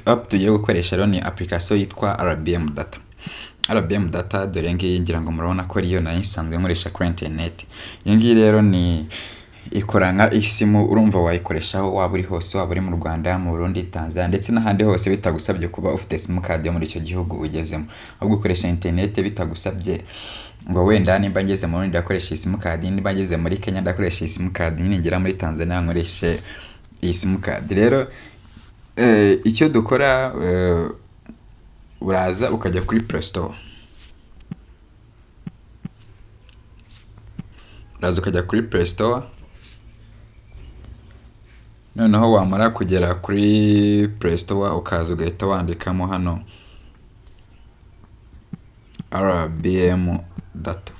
App tugiye gukoresha rero ni application yitwa RBM Data. RBM Data dore ngiyi, ngira ngo murabona ko ariyo nari nsanzwe nkoresha kuri internet. Iyi ngiyi rero ni ikora nka isimu, urumva wayikoresha aho waba uri hose, waba uri mu Rwanda, mu Burundi, Tanzania ndetse n'ahandi hose, bitagusabye kuba ufite simukadi yo muri icyo gihugu ugezemo, ahubwo ukoresha internet bitagusabye ngo wenda nimba ngeze mu Burundi ndakoresha iyi simukadi, nimba ngeze muri Kenya ndakoresha iyi simukadi, ningera muri Tanzania nkoreshe iyi simukadi. Rero icyo dukora, uraza ukajya kuri Play Store, uraza ukajya kuri Play Store, noneho wamara kugera kuri Play Store ukaza ugahita wandikamo hano RBM Data.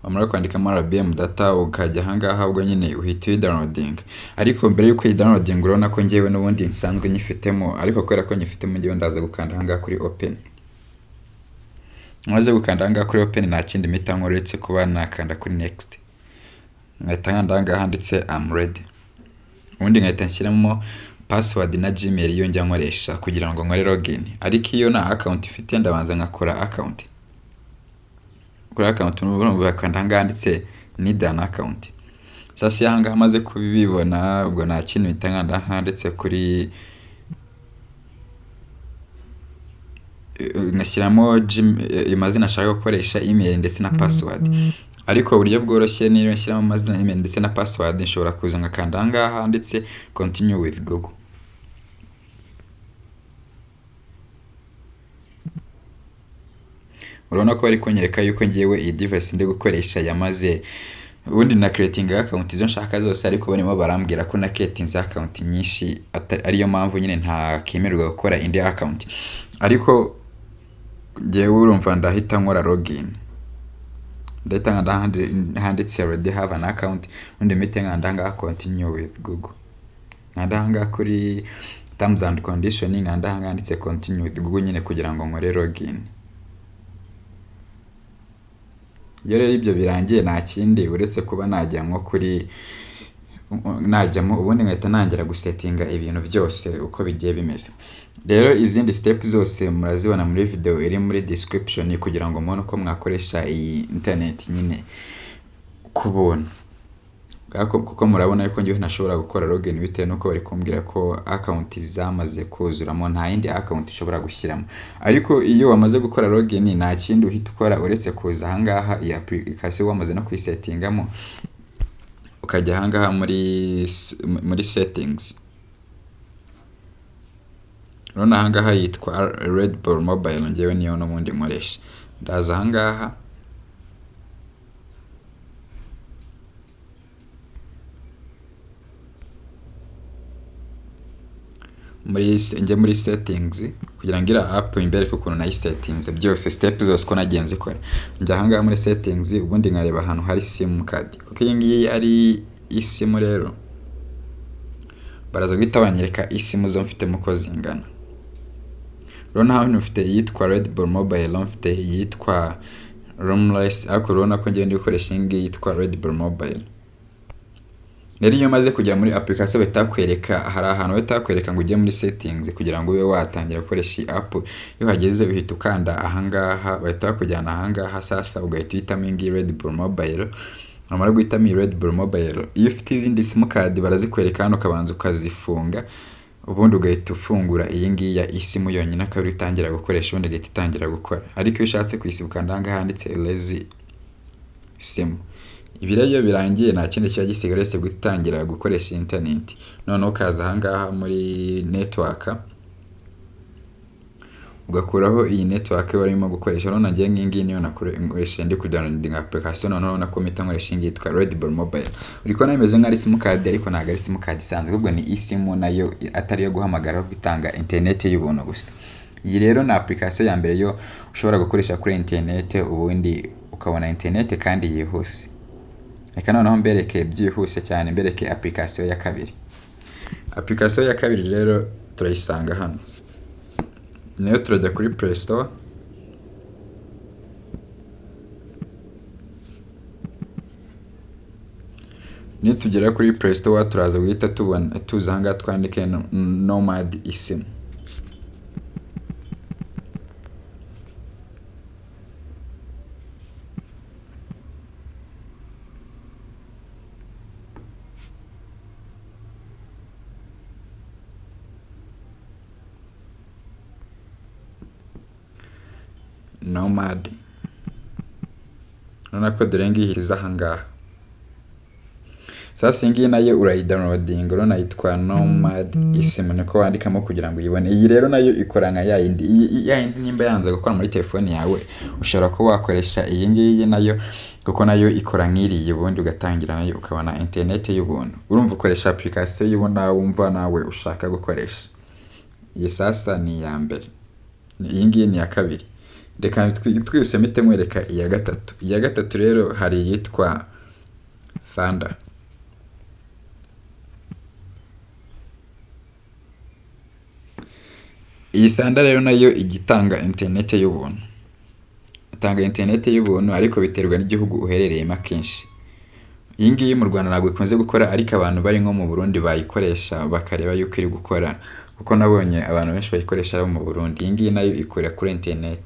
Wamara kwandikamo RBM Data ukajya ahangaha, ubwo nyine uhita uyidownloadinga. Ariko mbere y'uko uyidownloadinga, urabona ko njyewe n'ubundi nsanzwe nyifitemo, ariko kubera ko nyifitemo njyewe ndaza gukanda ahangaha kuri open. Maze gukanda ahangaha kuri open, nta kindi mpita nkora uretse kuba nakanda kuri next, nkahita nkanda ahangaha handitse "I'm ready", ubundi nkahita nshyiramo password na Gmail iyo njya nkoresha kugira ngo nkore login. Ariko iyo nta account ifite, ndabanza nkakora account. Kuri account urumva bakanda ahangaha handitse "Need an account". Sasa iyo ahangaha maze kubibona, ubwo nta kintu mpita nkanda handitse kuri ngashyiramo amazina ashaka gukoresha, email ndetse na password. Ariko uburyo bworoshye, niba nshyiramo amazina, email ndetse na password, nshobora kuza ngakanda ahangaha handitse "Continue with Google". Urabona ko bari kunyereka yuko ngewe iyi device ndi gukoresha yamaze ubundi na creating account izo nshaka zose, ariko barimo barambwira ko na creating account nyinshi, ariyo mpamvu nyine ntakemererwa gukora indi account. Ariko ngewe urumva ndahita nkora login, ndahita nkanda handitse "Already have an account", ubundi mpite nkanda ahangaha "Continue with Google", nkanda ahangaha kuri terms and condition, nkanda ahangaha handitse "Continue with Google" nyine kugira ngo nkore login. Iyo rero ibyo birangiye, nta kindi uretse kuba najya nko kuri najyamo, ubundi nkahita ntangira gusettinga ibintu byose uko bigiye bimeze. Rero izindi step zose murazibona muri video iri muri description, kugira ngo mubone uko mwakoresha iyi internet nyine ku buntu. Kuko murabona yuko njyewe ntashobora gukora login bitewe n'uko bari kumbwira ko account zamaze kuzuramo, nta yindi account ushobora gushyiramo. Ariko iyo wamaze gukora login, nta kindi uhita ukora uretse kuza ahangaha, iyi application wamaze no kuyisettingamo, ukajya ahangaha muri settings. Urabona ahangaha yitwa Red Bull Mobile, njyewe niyo n'ubundi nkoresha. Ndaza ahangaha muri njye muri settings kugira ngo iriya app imbereke ukuntu nayisettinze byose, step zose uko nagiye nzikora. Njya ahangaha muri settings, ubundi nkareba ahantu hari SIM card, kuko iyi ngiyi ari isimu. Rero baraza guhita banyereka isimu zo mfitemo uko zingana. Urabona hano mfite iyitwa Red Bull Mobile, mfite iyitwa Roamless, ariko urabona ko ngiye ndi gukoresha iyi ngiyi yitwa Red Bull Mobile. Rero iyo umaze kugera muri application, bahita bakwereka, hari ahantu bahita bakwereka ngo ujye muri settings kugira ngo ube watangira gukoresha iyi app. Iyo uhageze uhita ukanda ahangaha, bahita bakujyana ahangaha. Sasa ugahita uhitamo iyi ngiyi Red Bull Mobile. Wamara guhitamo iyi Red Bull Mobile, iyo ufite izindi simukadi barazikwereka hano, ukabanza ukazifunga, ubundi ugahita ufungura iyi ngiyi ya isimu yonyine, akaba ariyo utangira gukoresha, ubundi igahita itangira gukora. Ariko iyo ushatse kuyisiba, ukanda ahangaha handitse "Erase SIM". Ibi rero iyo birangiye, nta kindi kiba gisigaye uretse gutangira gukoresha internet. Noneho ukaza ahangaha muri network, ugakuraho iyi network barimo gukoresha. Urabona ngewe ngiyi ngiyi niyo nakoresheje ndi kudownloadinga application, noneho urabona ko mpita nkoresha iyi ngiyi yitwa Red Bull Mobile. Uri kubona imeze nk'aho ari simukadi, ariko ntabwo ari simukadi isanzwe, ahubwo ni isimu nayo atari iyo guhamagara, ahubwo itanga internet y'ubuntu gusa. Iyi rero ni application ya mbere yo ushobora gukoresha kuri internet, ubundi ukabona internet kandi yihuse. Reka noneho mbereke byihuse cyane, mbereke application ya kabiri. Application ya kabiri rero turayisanga hano, nayo turajya kuri Play Store. Nitugera kuri Play Store turaza guhita tubona, tuza ahangaha twandike Nomad eSIM. Nomad, urabona ko dore ngiyi iza ahangaha. Sasa iyi ngiyi nayo urayidownloadinga, urabona yitwa Nomad eSIM, niko wandikamo kugira ngo uyibone. Iyi rero nayo ikora nka ya yindi, ya yindi nimba yanze gukora muri telefone yawe ushobora kuba wakoresha iyi ngiyi nayo, kuko nayo ikora nk'iriya, ubundi ugatangira nayo ukabona internet y'ubuntu. Urumva ukoresha application y'ubona wumva nawe ushaka gukoresha. Iyi sasa ni iya mbere, iyi ngiyi ni iya kabiri. Reka twihuse mpite nkwereka iya gatatu. Iya gatatu rero hari iyitwa Thunder. Iyi Thunder rero nayo ijya itanga internet y'ubuntu. Itanga internet y'ubuntu ariko biterwa n'igihugu uherereyemo akenshi. Iyi ngiyi mu Rwanda ntabwo ikunze gukora, ariko abantu bari nko mu Burundi bayikoresha bakareba yuko iri gukora, kuko nabonye abantu benshi bayikoresha abo mu Burundi. Iyi ngiyi nayo ikorera kuri internet.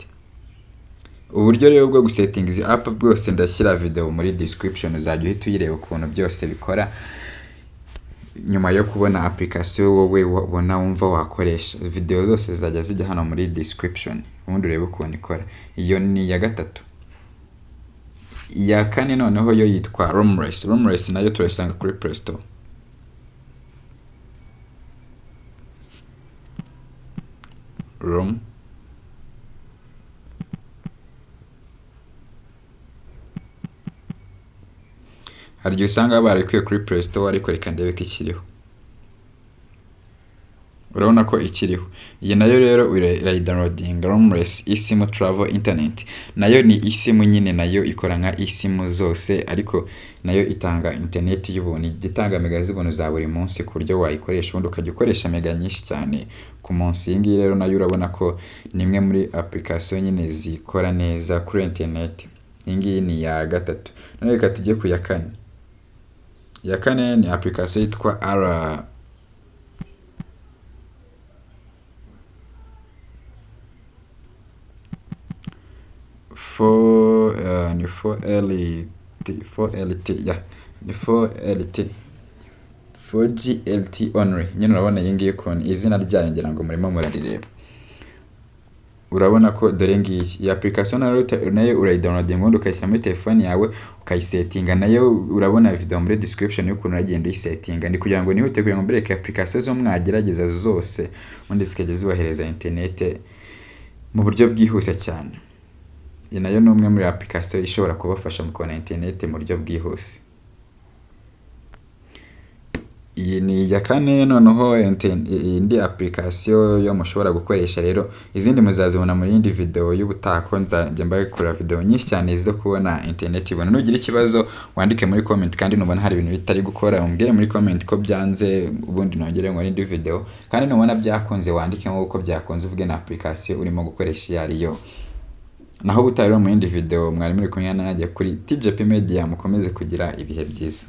Uburyo rero bwo gusetinga izi app bwose ndashyira video muri description, uzajya uhita uyireba ukuntu byose bikora nyuma yo kubona application wowe ubona wumva wakoresha. Video zose zizajya zijya hano muri description, ubundi urebe ukuntu ikora. Iyo ni iya gatatu. Iya kane noneho yo yitwa Roamless. Roamless nayo turayisanga kuri Play Store. Roam hari igihe usanga barayikuye kuri Play Store, ariko reka ndebe ko ikiriho. Urabona ko ikiriho. Iyi nayo rero urayidownloadinga, Roamless eSIM Travel Internet. Nayo ni eSIM nyine, nayo ikora nka eSIM zose, ariko nayo itanga internet y'ubuntu, ijya itanga mega z'ubuntu za buri munsi ku buryo wayikoresha ubundi ukajya ukoresha mega nyinshi cyane ku munsi. Iyi ngiyi rero nayo urabona ko ni imwe muri application nyine zikora neza kuri internet. Iyi ngiyi ni iya gatatu. None reka tujye ku ya kane. Iya kane ni application yitwa R four, ni 4LT, 4LT, yeah, ni 4LT, 4G LT only. Nyine urabona iyi ngiyi ukuntu izina ryayo ngira ngo murimo murarireba. Urabona ko dore ngiyi iyi application nayo urayidownloadinga ubundi ukayishyira muri telefone yawe ukayisetinga. Nayo urabona video muri description y'ukuntu uragenda uyisetinga. Ni kugira ngo nihute kugira ngo mbereke application zo mwagerageza zose, ubundi zikajya zibahereza internet mu buryo bwihuse cyane. Iyi nayo ni umwe muri application ishobora kubafasha mu kubona internet mu buryo bwihuse. Iyi ni iya kane. Noneho indi application yo mushobora gukoresha rero, izindi muzazibona mu yindi video y'ubutaha, ko nzajya mbakora video nyinshi cyane zo kubona internet ibona. Nugira ikibazo wandike muri comment, kandi nubona hari ibintu bitari gukora umbwire muri comment ko byanze, ubundi nongere nkore indi video. Kandi nubona byakunze wandike nk'uko byakunze, uvuge na application urimo gukoresha iyo ariyo. Naho ubutaha rero mu yindi video mwari muri kumwe nanjye kuri TJP Media, mukomeze kugira ibihe byiza.